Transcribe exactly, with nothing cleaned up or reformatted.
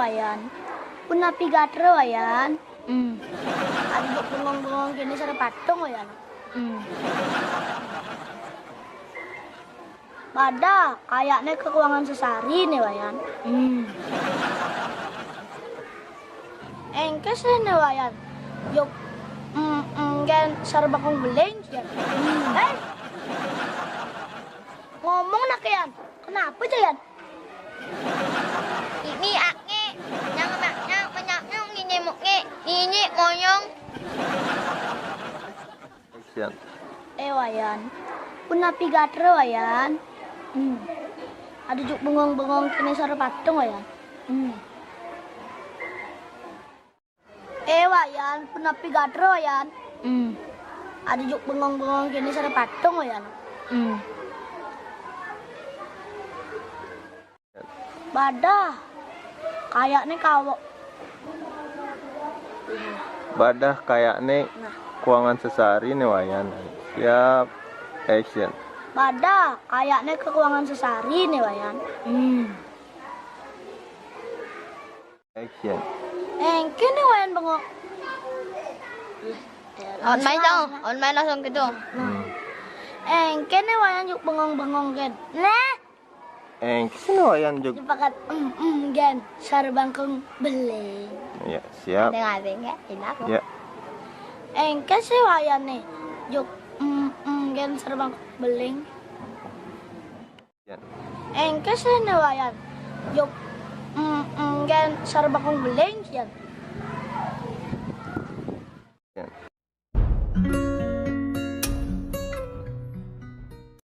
Wayan. Punapi gatra, Wayan? Hmm. Adi juk bengong-bengong kéné sareng patung, Wayan. Hmm. Pada, kayakné kakuangan sesari né, Wayan. Hmm. Éngkén sih né, Wayan? Juk, mm, mm, gén sareng bangkung beling, Yan. Hmm. Héi. Ngomong nak, Yan. Kenapa, Yan? Ini akné, nyang maknya, menyaknya, nginyé mukné, nginyé moyong. Action. Eh, Wayan. Punapi gatra, Wayan? Hmm. Adi juk bengong-bengong kéné sareng patung, Wayan. Hmm. Eh, Wayan, punapi gatra, Wayan? Hmm. Adi juk bengong-bengong kéné sareng patung, Wayan. Hmm. Pada, kayakné kawo. Pada, kayakné kuangan sesari né, Wayan. Siap. Action. Pada, kayakné kakuangan sesari né, Wayan. Hmm. Action. Éngkén né, Wayan, bengong. On main dong, on main langsung gitu. Hmm. Éngkén né, Wayan, juk bengong-bengong gén. Nah. Éngkén né, Wayan, juk. Dipakat em em gén sareng bangkung beling. Ya, siap. Ada ngadeng ya, enak loh. Ya. Éngkén sih, Wayan, né, juk em em gén sareng bangkung beling. Yan. Éngkén sih né, Wayan? Juk, mm, mm, gén sareng bangkung beling, Yan.